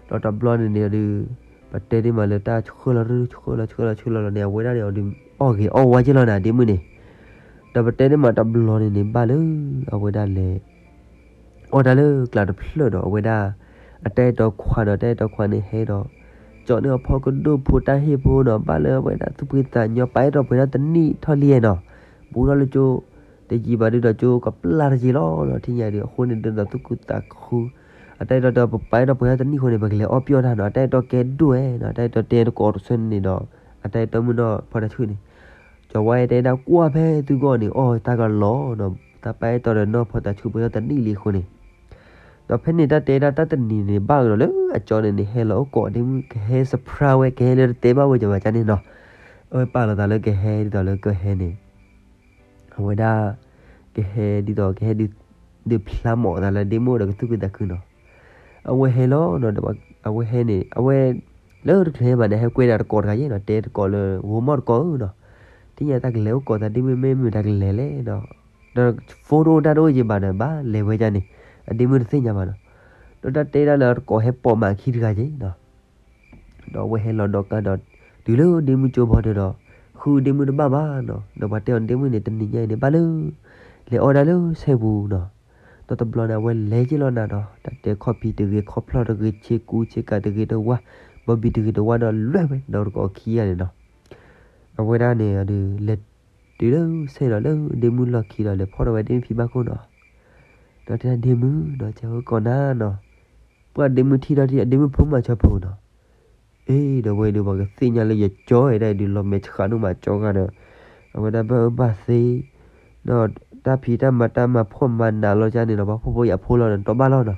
ဒီးတဘျီန့ၣ်န့ၣ်ဒုး ပတဲဒၣ်မးလၢတၢ်ဆှၢလီၤ ဆှၢလီၤ ဆှၢလီၤ ဆှၢလီၤန့ၣ် အဝဲဒၣ်န့ၣ်အီၤဒုး အီၣ်ဂ့ၤအီၣ်ဝါယဲလီၤနၤ ဒ့မုၣ်န့ၣ်. ဒီးပတဲဒၣ်မးတဘျီန့ၣ်န့ၣ် ဘၣ်လၢ အဝဲဒၣ်လဲၤ အီၣ်တၢ်လၢကျးတဖျၢၣ်ဒီး အဝဲဒၣ် အတၢ်အဲၣ်တီခွါဒီး တၢ်အဲၣ်တီခွါန့ၣ်ဟဲဒီး ကၠီန့ၢ်အဖီကဒိၣ်ဖိတၢ်ဟ့ၣ်ဖိနီၤ ဘၣ်လၢအဝဲဒၣ်သူၣ်ဖှံသးညီ ပာ်အဲၣ်တီပှဲၤထီၣ်တနံၣ်ထီၣ်လံနီၤ. ဘူးထီၣ်လၢကၠိ တယံာ်ဘၣ်ဒုးဒီးကၠိကပျၢ်တက့ၢ်လီၤနီၤ ထံၣ်ညါဒုး အဃိန့ၣ်ဒုးဒီးသူၣ်ခုသးခု အတၢ်အဲၣ်တီတဲ ပပာ်အဲၣ်တီပှဲၤထီၣ်တနံၣ်အဃိန့ၣ် ပကလဲၤအီၣ်ပျီၢ်တၢ်နီၤ အတၢ်အဲၣ်တီကဲဒိၣ်ဝဲနီၤ အတၢ်အဲၣ်တီတဲတကိးတဆၢန့ၣ်ဒီး အတၢ်အဲၣ်တီမုၣ်နီၢ်ဖီတၢ်ဆှုၣ်န့ၣ် ကၠီဝါအဲၣ်တဲဒၣ်ကွၢ်ဖဲသုဂီၢ်န့ၣ် အီၣ်တၢ်ကလီၤနီၤ တၢ်ပာ်အဲၣ်တီဒီးနီၢ်ဖီတၢ်ဆှုၣ်ပှဲၤထီၣ်တနံၣ်လံအဃိန့ၣ် ဒီးဖဲန့ၣ်တၢ်တဲဒၣ်တၢ်တနံၤန့ၣ် ဘၣ်ကဒီးလၢအကၠီန့ၣ်န့ၣ် ဟဲလီၤအိၣ်ကိးဒ့မုၣ် ကဟဲ surprise ဝဲ ကဟဲလၢတတဲဘၣ်ဝဲကၠီဘၣ်ကၠီန့ၣ်နီၤ အဝဲပာ်လီၤသးလၢကဟဲဒ်သိးလၢကဟဲန့ၣ် အဝဲဒၣ် ကဟဲဒ်သိးကဟဲဒုးဖျါမီၣ်သးလၢဒ့မုၣ်ဒီးကသူၣ်ခုသးခုနီၤ အဝဲဟဲလီၤနီၤ အဝဲဟဲန့ၣ် အဝဲ လၢတချုးဟဲဘၣ်န့ၣ် ဟဲကွဲဒၣ်တကိးတဂၤယဲနီၤ တဲတကိးလၢ ဂိၤမီၢ်တကိးဧၢနီၤ ထံၣ်ညါတၢ်ကလဲၤအိၣ်ကိးသးဒ့မုၣ်မ့ၢ်မ့ၢ်တၢ်ကလဲၤလဲၣ်နီၤ ဒီး phone တအိၣ်တၢ်တအိၣ်ယဲဘၣ်ဒီး ဘၣ်လဲၤဝဲဒၣ်န့ၣ် အဒ့မုၣ်တသ့ၣ်ညါဘၣ်နီၤ ဒီးတၢ်တဲဒၣ်လၢတကိးဟဲပိာ်မးခံတဂၤယဲနီၤ ဒီးအဝဲဟဲလီၤဒီးကါဒီး တုၤလၢဒ့မုၣ်ကၠိဘီဒၢဒီး ဃုဒ့မုၣ်တဘၣ်ဘၣ်နီၤ. ဒီးပှၤတဲအီၤဒ့မုၣ်န့ၣ် တနံၤညါအံၤန့ၣ် ဘၣ်လၢ လဲၤအီၣ်ဒၣ်လၢဆဲပူၤနီၤ. ဒီးတဘျီန့ၣ် အဝဲလဲၤက့ၤလီၤနၤဒီး တၢ်တဲခီၣ်ဖံးတဂ့ၤ ခီၣ်ဖျီၣ်တဂ့ၤ ဆ့ကူဆ့ကၤတဂ့ၤတဝါ ဘီဘံၣ်တဂ့ၤတဝါဒီး လွဲၢ်ဝဲဒီးတကအီၣ်ခံဂၤန့ၣ်နီၤ. အဝဲဒၣ်န့ၣ်ဒီး လဲၤတုၤလၢဆဲဒီး လၢဒ့မုၣ်လီၢ်ခံဒီး လဲၤဖီၣ်ထီၣ်ဝဲဒ့မုၣ်ဖံဘၣ်ခိၣ်နီၤ. ဒီးတဲဒၣ်ဒ့မုၣ်နီၤ ကဲဝဲကိးနၤနီၤ. ပှၤဒ့မုၣ်ထံၣ်ထီၣ်ထံၣ် ဒ့မုၣ်ဖိမၤဆီဖိနီၤ. အ့ ဒီးဝဲဒီး ပှၤကသ့ၣ်ညါလၢယကၠီဝဲဒၣ်အံၤဒီး လီၤမဲာ်ဆှးဒိၣ်မးကၠီဂၤဒီး အဝဲဒၣ်ဘၣ်အၢဘၣ်သီ ဒီးတၢ်ဖံးတၢ်မၤတၢ်မၤဖှီၣ်မၤနးလီၤကန့ၣ်ဒီး ပှၤဖှီၣ်ဖိယာ်ဖိလီၤဒီး တီဘၣ်လီၤနီၤ.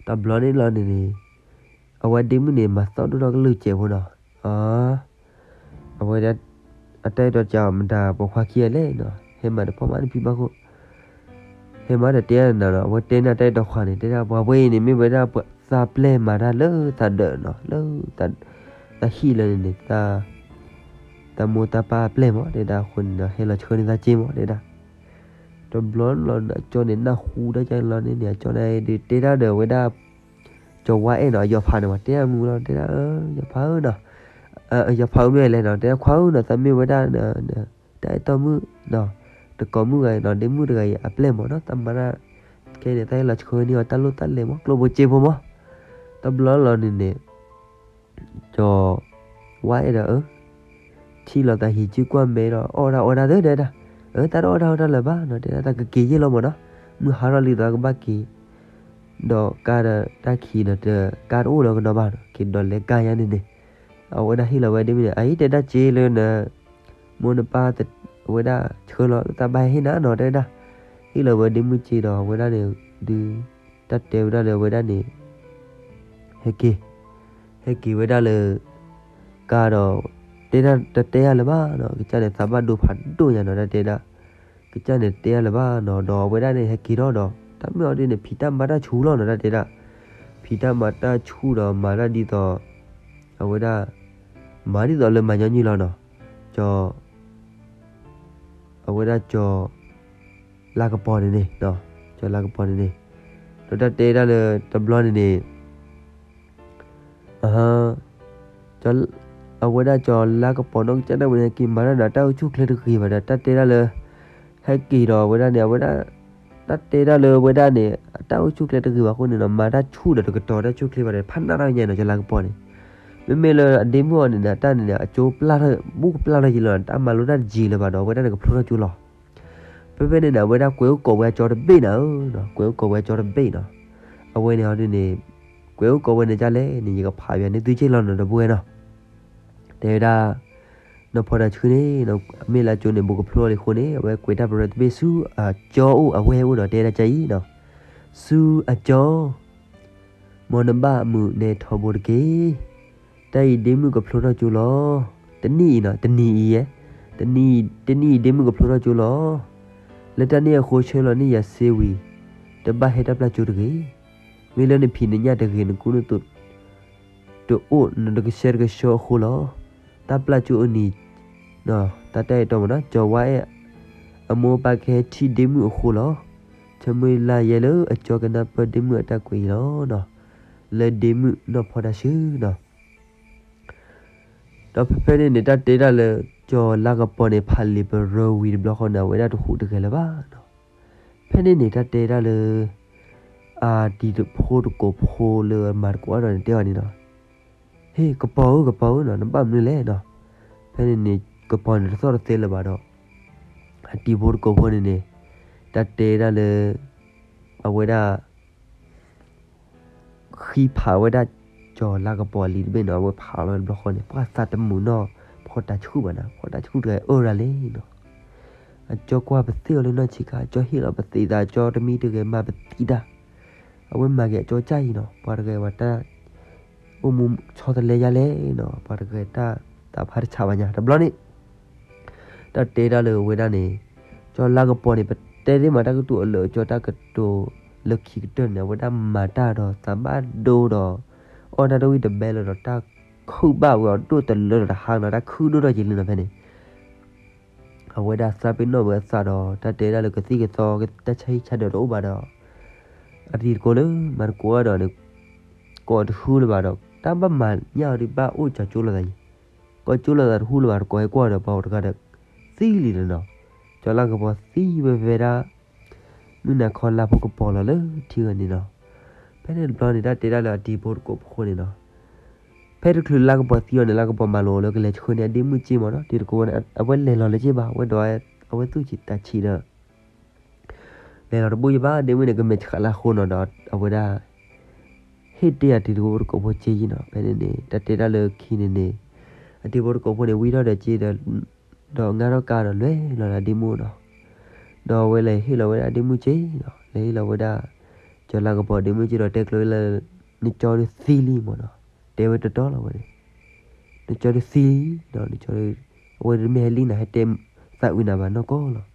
တဘျီန့ၣ်လီၤန့ၣ်န့ၣ် အဝဲဒ့မုၣ်န့ၣ် မၤသီၣ်ဒိၣ်ထီၣ်ကလုၢ်စဲးဖိနီၤ. အ အဝဲဒၣ် အတၢ်အဲၣ်တီကးမတၤ ပိာ်ခွါခံဂၤလဲၣ်နီၤ ဟဲမၤတဖီၣ်မးနဖံဘၣ်ခိၣ် ဟဲမၤဒီးတဲနၤနီၤ အဝဲတဲန့ၢ်တၢ်အဲၣ်တီခွါန့ၣ် တဲဒၣ်ပှၤဝဲအံၤန့ၣ် မ့ၢ်ဝဲဒၣ်သးပျဲၢ်မၤတၢ်လၢသးဒၢးနီၤ လၢ သးဟံၣ်လၢန့ၣ်န့ၣ် သးမိၢ်သးပၢ်အပျဲၢ်မး တဲဒၣ်အဃိန့ၣ်ဒီး ဟဲလီၤဆှၢန့ၢ်သးစ့မး တဲဒၣ်. တဘျီန့ၣ်လီၤ အကၠီန့ၣ် နၢ်ဟူတၢ်ကန့ၣ်လီၤန့ၣ်န့ၣ် အကၠီန့ၣ်ဒုးတဲဒၣ်ဒီးဝဲဒၣ် ကၠီၤဝါအဲၣ်နီၤ အယီၤဖးန့ၣ်မး တဲဒၣ်မုၢ်လီၤ တဲဒၣ် ယီၤဖးဧၢနီၤ ယီၤဖးဧၢမ့ၢ်လဲၣ်နီၤ တဲဒၣ်ခွါဧၢနီၤ သးမ့ၢ်ဝဲဒၣ် တၢ်အဲၣ်တီမုၣ်နီၤ တကိးမုၣ်ဂၤအံၤနီၤ ဒ့မုၣ်တဂၤအံၤအပျဲၢ်မးနီၤ တၢ်မၤတၢ် ခဲအံၤန့ၣ် တၢ်ဟဲလီၤဆှၢန့ၢ်အီၤတၢ်လိၣ်တၢ်လဲၤမး ကျိၣ်ဖိစ့ဖိမး. တဘျီလီၤန့ၣ်န့ၣ် ကၠီၤဝါအဲၣ်ဒီးအၢ ထံၣ်လီၤသးဟံးစုကွၢ်မဲဒီး အီၣ်ဝဲဒၣ်အီၣ်ဝဲဒၣ်သ့တဲဒၣ် အၢ တၢ်တအီၣ်တၢ်အီၣ်တၢ်လၢၤဘၣ်နီၤ တဲဒၣ် တၢ်ကက့ၤယ့ၢ်လီၤမးနီၤ မုၢ်ဟါထီၣ်လံဒီးကဘၣ်က့ၤ ဒီးကါဒီးတၢ်ခံးဒီး ကါတအိၣ်ဒီးကဒီးဘၣ်နီၤ က့ၤဒီးလဲၤကါယါန့ၣ်န့ၣ် အဝဲဒၣ်ဟ့ၣ်လီၤဝဲဒ့မုၣ်န့ၣ် အအံၤတဲဒၣ်စ့လၢန မိၢ်နပၢ် အဝဲဒၣ်ဆှၢလီၤ တၢ်ဘၣ်ဟဲဟ့ၣ်နၤနီၤ တဲဒၣ် ဟ့ၣ်လီၤဝဲဒ့မုၣ်စ့ဒီး အဝဲဒၣ်န့ၣ် ဒုး တၢ်တဲဝဲဒၣ်လၢအဝဲဒၣ်န့ၣ် ဟဲက့ၤ ဟဲက့ၤဝဲဒၣ်လၢ ကါဒီး တဲဒၣ်တတဲယၤလၢၤဘၣ်နီၤ ကစၢ်န့ၣ် သးဘၣ်ဒိဖးဒိၣ်ညါနီၤ တၢ်တဲဒၣ် ကစၢ်န့ၣ်တဲယၤလၢၤဘၣ်နီၤ ဒီးအဝဲဒၣ်န့ၣ် ဟဲက့ၤထီၣ်ဒီး တၢ်မ့ၢ်အီၤဒ်န့ၣ် ဖံးတၢ်မၤတၢ်ဆူၣ်လီၤနီၤ တၢ်တဲဒၣ် ဖံးတၢ်မၤတၢ်ဆူၣ်ဒီး မၤတၢ်ဒ်သိး အဝဲဒၣ် မၤဒ်သိးလၢမၤညီနုၢ်လီၤနီၤ ကၠီၤ အဝဲဒၣ်ကၠီၤ လါကပီၤန့ၣ်န့ၣ် ကၠီၤလါကပီၤန့ၣ်န့ၣ် ဒီးတၢ်တဲဒၣ်လၢတဘျီန့ၣ်န့ၣ် အ အဝဲဒၣ်ကၠီၤလါကပီၤနီၢ်ကစၢ်ဒၣ်ဝဲန့ၣ် ဟဲက့ၤမၤတၢ်ဒီးတၢ်အိၣ်ဆူၣ်ချ့တဂ့ၤဘၣ်ဒီး တၢ်တဲဒၣ်လၢ ဟဲက့ၤဒီးအဝဲဒၣ်န့ၣ် အဝဲဒၣ် တၢ်တဲဒၣ်လၢအဝဲဒၣ်န့ၣ် အတၢ်အိၣ်ဆူၣ်ချ့တဂ့ၤဘၣ်အဃိန့ၣ်နီၤ မၤတၢ်ဆူၣ်ဒီးတကတီၤတၢ်ဆူၣ်ချ့ဘၣ်ဒီး ဖးနးထီၣ်ညါနီၤ ကၠီၤလါကပီၤန့ၣ် မ့မ့ၢ်လၢအဒ့မုၣ်အီၤန့ၣ်န့ၣ် အတၢ်န့ၣ်န့ၣ် အကၠိပျၢ်ထီၣ် ဘူးကပျၢ်ထီၣ်ယံာ်လီၤ တၢ်မၤလိတၢ်တယံာ်လၢၤဘၣ်ဒီး အဝဲဒၣ်န့ၣ်ကဖျိထီၣ်ကၠိလီၤ ဖဲဖဲန့ၣ်န့ၣ် အဝဲဒၣ်ကွဲးအိၣ်ကိးဝဲအကၠီတဘ့ၣ်နၤဧၢ, ကွဲးအိၣ်ကိးဝဲအကၠီတဘ့ၣ်နီၤ, အဝဲန့ၣ်ဟီဒ်န့ၣ် ကွဲးအိၣ်ကိးဝဲန့ၣ်ဒ်လဲၣ်န့ၣ် ယကဖးပျးန့ၢ်သုက့ၢ်လီၤနီၤ ဒီပုၢ်ဝဲၢ်နီၤ, တဲဝဲဒၣ် နီၢ်ဖီတၢ်ဆှုန့ၣ် မ့ၢ်လၢအကၠိန့ၣ် ဘူးကဖျိလီၤလံအဃိန့ၣ် အဝဲကွဲးတၢ်ပရၢတဘ့ၣ်ဆူအကၠီအိၣ်အဝဲအိၣ်ဒီး တဲဒၣ်ကအံၤနီၤ, ဆူအကၠီ မ်နဘၣ်မုာ်နဲထီဘိတက့ၢ်. တၢ်အံၤဒ့မုၣ်ကဖျိထီၣ်ကၠိလီၤ. တနံၣ်အံၤနီၤ, တနံၤအံၤယဲ, တနံၣ်အံၤဒ့မုၣ်ကဖျိထီၣ်ကၠိလီၤ. လၢတၢ်န့ၣ်အဃိဆၢလီၤန့ၢ်ယၤစ့ဝံၤ, တဘၣ်ဟဲတၢ်ပျၢ်ကၠိတဂ့ၤ. မ့ၢ်လၢနဖံးနညၣ်တဂ့ၤ နကူနသိး တအိၣ်နတကဆှဲတကဆှီအဃိလီၤ. တၢ်ပျၢ်ကၠိအနံၤ, တၢ်တၢ်အဲၣ်တီမ့ၢ်နီၤ, ကၠီၤဝါအဲၣ် အမိၢ်ပၢ်ကဟဲထံၣ်ဒ့မုၣ်အဃိလီၤ. ဆၢမုၢ်လၢ်ယဲလၢအကၠီကနၢ်ပၢၢ်ဒ့မုၣ်အတၢ်ကွဲးအံၤလီၤ. လၢဒ့မုၣ်နီၢ်ဖီတၢ်ဆှုနီၤ. ဒီးဖဲဖဲန့ၣ်န့ၣ် တၢ်တဲဒၣ်လၢ ကၠီၤလါကပီၤန့ၣ် ဖးလံာ်ပရၢဝံၤတဘျီဃီန့ၣ် အဝဲဒၣ်တဟူးတဂဲၤလၢၤဘၣ်နီၤ. ဖဲန့ၣ်န့ၣ် တၢ်တဲဒၣ်လၢ အတံၤဖိတကိးဖိလၢမၤသကိးအါဒီးန့ၣ် တဲအီၤန့ၣ်နီၤ, ဟ့ၣ် ကပီၤဧၢ ကပီၤဧၢနီၤ နဘၣ်မနုၤလဲၣ်နီၤ. ဖဲန့ၣ်န့ၣ် ကပီၤန့ၣ်တသီၣ်တသဲလၢၤဘၣ်ဒီး အတံၤဖိတကိးဖိန့ၣ်န့ၣ် တၢ်တဲဒၣ်လၢ အဝဲဒၣ် ဃံဖးဝဲဒၣ် ကၠီၤလါကပီၤလံာ်တဘ့ၣ်နီၤ, အဝဲဖးလီၤဝဲတဘျီဃီန့ၣ် ပှၤသးတမုာ်နီၤ, ဖီတၢ်ဆှုဘၣ်နီၤ, ဖီတၢ်ဆှုတဂၤအၢရၤလဲၣ်နီၤ. အကၠီကွၢ်ပသ့ၣ်အီၤလၢနီၢ်ဆံးခါ, အကၠီဟ့ၣ်လီၤပသ့ၣ်သး, အကၠီတမံၤတဂဲၤမၤပသံတၢ်, အဝဲမၤက့ၤအကၠီကၢ်အံၤနီၤ, ပှၤတဂၤဝဲတၢ် အိၣ်မူဆီတလဲယါလဲၣ်နီၤ, ပှၤတဂၤတၢ်သးဖးတဆးဘၣ်ညါ တဘျီန့ၣ် တၢ်တဲဒၣ်လၢအဝဲဒၣ်န့ၣ် ကၠီၤလါကပီၤန့ၣ် ပတဲသ့မး တၢ်ကတိၤအလၢာ်အကၠီ တၢ်ကတိၤလၢခံကတၢၢ်န့ၣ် အဝဲဒၣ်မၤတၢ်ဒီးသးဘၣ်ဒိဒီး အီၣ်တၢ်တဝံၣ်တဘဲလၢၤဒီး တၢ်ခုၣ်ဘၣ်ဝဲအီၤဒိၣ်တလၢဒီးတဟါနီၤ, တၢ်ခုၣ်ဒိၣ်ထီၣ်က့ၤလံနီၤဖဲန့ၣ် အဝဲဒၣ်သးပ့ၤနီၣ်ဝဲအသးဒီး တၢ်တဲဒၣ်လၢကသံၣ်ကသီ တၢ်ဆါဟံၣ်ဆါဒၢးတအိၣ်ဘၣ်ဒီး အတံၤသကိးလၢမၤသကိးအါဒီးန့ၣ် ကိးတဃုလၢၤဘၣ်ဒီး တၢ်ဘၣ်မၤညၣ်အီၤဒ်ဘၣ်အိၣ်ကၠီၤကၠိလိာ်သးယံၤ ကီၢ်ကၠိလိာ်သးတဟူလၢၤဘၣ် တကိးဟဲကွၢ်ဒီးပှၤတဂၤဒီး သံလံလီၤနီၤ. ကၠီလါကပီၤသံဝဲဖဲဒၣ် မုၢ်နၤခီလါဖိကပီၤလီၤလၢထံဂၤန့ၣ်နီၤ. ဖဲန့ၣ်တဘျီန့ၣ် တၢ်တဲဒၣ်လၢအတံၤဖိတကိးဖိဃိန့ၣ်နီၤ, ဖဲတချုးလါကပီၤသံအီၤန့ၣ် လါကပီၤမၤလိာ်လၢကလဲၤဆှၢန့ၢ်အဒ့မုၣ်စ့မ့ၢ်နီၤ, တံၤသကိးဝဲန့ၣ် အဝဲလဲၤလီၤလၢၤက့ဘၣ်, အဝဲဒီး အဝဲသူၣ်ဆံးသးဆံးဒီး လဲၤလီၤတဘူၣ်ယဘၣ်, ဒ့မုၣ်န့ၣ် ကမဲာ်ဆှးလၢအဃိနီၤဒီး အဝဲဒၣ် ဟ့ၣ်တ့ၢ်အတံၤသကိးဖိတကိးဖိစ့ယံနီၤ. ဖဲန့ၣ်န့ၣ် တၢ်တဲဒၣ်လၢခံန့ၣ်န့ၣ် အတံၤဖိတကိးဖိန့ၣ် ဝံထီၣ်ဒီးစ့ဒီး ဒီးငါထီၣ်ကါဒီးလဲၤလီၤလၢဒ့မုၣ်နီၤ. ဒီးအဝဲလဲၤဟ့ၣ်လီၤဝဲဒၣ်ဒ့မုၣ်စ့နီၤ, လဲၤဟ့ၣ်လီၤဝဲဒၣ် ကၠီလါကပီၤဒ့မုၣ်စ့ဒီးတဲကျိၤလၢ နကၠီဒုးသံလံမ့ၢ်နီၤ, တဲဝဲတတီလီၤဝဲန့ၣ် နကၠီဒုးသံလံဒီး နကၠီဒုး အဝဲဒၣ်မ့ၢ်ဟဲလံနၤ ဟဲတဲသးဝံၤနၤဘၣ်နီၢ်ကီၢ်လီၤ.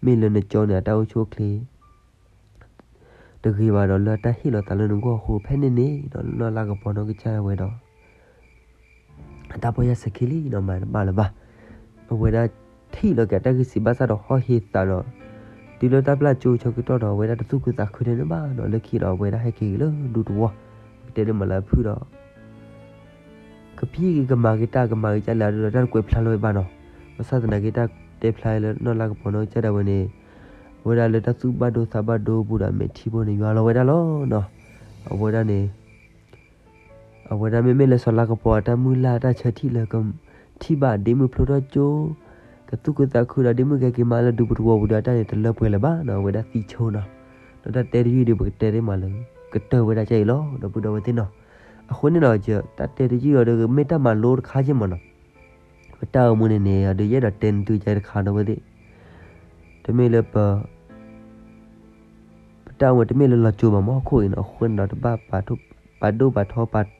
မ့ၢ်လၢနကၠီန့ၣ် အတၢ်အိၣ်ဆူၣ်အိၣ်ချ့ တဂ့ၤဘၣ်ဒီး လၢအတၢ်ဟ့ၣ်လီၤသးလၢနဂီၢ်အဃိ ဖဲန့ၣ်န့ၣ်ဒီး နီၢ်လါကပီၤနီၢ်ကစၢ်ဒၣ်ဝဲဒီး အတၢ်ပီၢ်ယၢ်စဲၤခံလံနီၤ, မၤတဘၣ်လၢၤဘၣ်. အဝဲဒၣ်ထံၣ်လီၤက့ၤအတၢ်ဂံၢ်စံးဘၣ်ဆၣ်ဒီး ဟီၣ်ဟ့သးဒီး တုၤလၢတၢ်ပျၢ်ကၠိဆၢကတီၢ်ဒီး အဝဲဒၣ်တသူၣ်ခုသးခုထဲန့ၣ်ဘၣ်နီၤ. လၢခံဒီး အဝဲဒၣ်ဟဲက့ၤဂ့ၤလၢဒူသဝီ, ပကတဲဒ်မးလၢအဖုၣ်ဒီး ကဖံးက့ၤကမၤက့ၤတၢ် ကမၤက့ၤကၢ်လဲၣ်ဒီး တၢ်တကွဲးဖျါလၢၤဝဲဘၣ်နီၤ. ဘၣ်ဆၣ်သနာ်က့ တၢ်တဲဖျါလၢနီၢ်လါကပီၤနီၢ်ကစၢ်ဒၣ်ဝဲန့ၣ် အဝဲဒၣ်လၢတၢ်သူၣ်ဘၣ်ဒိသးဘၣ်ဒိပူၤဒီး အမဲာ်ထံဖိန့ၣ် ယွၤလီၤဝဲဒၣ်လီၤနီၤ. အဝဲဒၣ်န့ၣ် အဝဲဒၣ်မ့မ့ၢ်လၢစီၤလါကပီၤအတၢ်မုၢ်လၢ်တၢ်ဆၢထံၣ်လၢ ကထံၣ်ဘၣ်ဒ့မုၣ်ဖျိထီၣ်ကၠိ ကသူၣ်ခုသးခုဒီး ဒ့မုၣ်ကဟဲက့ၤမၤလၢဒူပူၤသဝီပူၤဒီး အတၢ်န့ၣ်တလၢပှဲၤလၢၤဘၣ်နီၤ. အဝဲဒၣ်သံဆိနီၤ. ဒီးတၢ်တဲတယုၢ်ဒီး ပကတဲဒ်မးလၢ ကတၢၢ်ဝဲဒၣ်ကအံၤလီၤ ဒီပုၢ်ဒီဝဲၢ်သ့ၣ်နီၤ. အဃိန့ၣ်ဒီး တၢ်တဲတယုၢ်အီၤဒီး မ့ၢ်တၢ်မၤလိတခါက့မးနီၤ. ပတၢ်အိၣ်မူန့ၣ်န့ၣ် ဒီးယအဲၣ်ဒိးတဲနသုကတခါဒီးဝဲသ့ၣ် တမ့ၢ်လၢပ ပတၢ်အိၣ်မူတမ့ၢ်လၢလီၤစိၤဘၣ်မး ဟီၣ်ခိၣ်အံၤနီၤ. အဃိန့ၣ်ဒီး တဘၣ်ပာ်ဒိၣ်ပာ်ထီ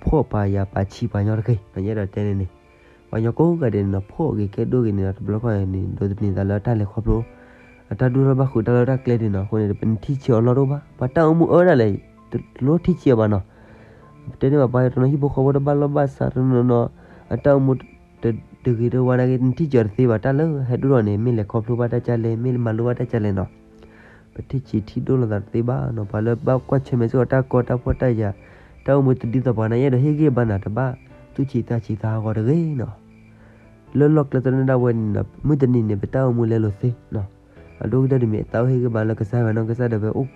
ပာ်ဖှီၣ်ပာ်ယာ် ပာ်ဆံးပှၤညီတဂ့ၤနီၤ. ယအဲၣ်ဒိးတဲန့ၣ်န့ၣ် ပှၤညီကိးဂၤဒဲးန့ၣ်နီၤ ဖှီၣ်ဂ့ၤကဲဒိၣ်ဂ့ၤန့ၣ်ဒီး တဘျီခီန့ၣ် ဒိးသန့ၤသးလၢတၢ်လဲၤခီဖျိ အတၢ်ဒိၣ်ထီၣ်ဘၣ်ဃုာ်တၢ်လီၢ်တၢ်ကျဲဒၣ်နီၤ. အဃိန့ၣ် ပနထံၣ်ဆံးအီၤလီၢ်တအိၣ်ဘၣ်. ပှၤတၢ်အိၣ်မူအၢဒၣ်လဲာ် တလိၣ်ထံၣ်ဆံးအီၤဘၣ်နီၤ. ပတဲန့ၢ်ဘၣ်ပှၤတနီၤဟံၣ်ဖိဃီဖိတဘၣ်လီၢ်ဘၣ်စးတနီၤနီၤ အတၢ်အိၣ်မူ တဂ့ၤတဝါနာ်က့ နထံၣ်ဆံးအီၤတသ့ဘၣ်. တၢ်လၢဟဲဒိၣ်ထီၣ်န့ၣ် မ့ၢ်လဲၤခီဖျိဘၣ်တၢ်ကၢ်လဲၣ် မ့ၢ်မၤလိဘၣ်တၢ်ကၢ်လဲၣ်နီၤ. ပထံၣ်ဆံးထံၣ်ဒိၣ်လိာ်သးတသ့ဘၣ်နီၤ. ပှၤလၢဘၣ်ကွၢ်ဆၢၣ်မဲာ်စ့ၢ်ကီးတၢ်ကီတၢ်ဖှီၣ်တၢ်ယာ် တၢ်အိၣ်မူတဒ်သိးပှၤန့ၣ် ယအဲၣ်ဒိးဟ့ၣ်ဂံၢ်ဘါနၤ တဘၣ်သူၣ်ဆံးသးဆံးသးဟးဂီၤတဂ့ၤနီၤ. လၢလီၢ်ကျဲသနၢၣ်ဒၣ်ဝဲန့ၣ်နီၤ မုၢ်တနံၤန့ၣ် ပတၢ်အိၣ်မူလဲလိာ်သ့နီၤ. အဒိၣ်ကတၢၢ်တမံၤ အသးအိၣ်ဟ့ၣ်ဂံၢ်ဘါလၢကစၢ်ယွၤနီၤ. ကစၢ်ဒၣ်ဝဲအိၣ်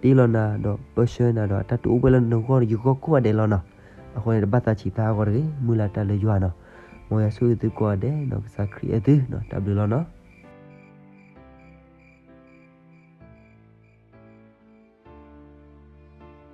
တ့လီၤနၤဒီး ပၢဆှၢနၤဒီး အတၢ်တူၢ်အိၣ်ဘှဲၣ်လၢနဂီၢ်ယဂီၢ်ကိးဂၤဒဲးလီၤနီၤ. အဃိန့ၣ် တဘၣ်သးဆံးသးဟးဂီၤတဂ့ၤ. မုၢ်လၢ်တၢ်လၢယွၤနီၤ. မ်ယွၤဆိၣ်ဂ့ၤသုကိးဂၤဒဲးနီၤ. ကစၢ်ခရံာ်အဲၣ်သုနီၤ. တၢ်ဘျုးလီၤနီၤ.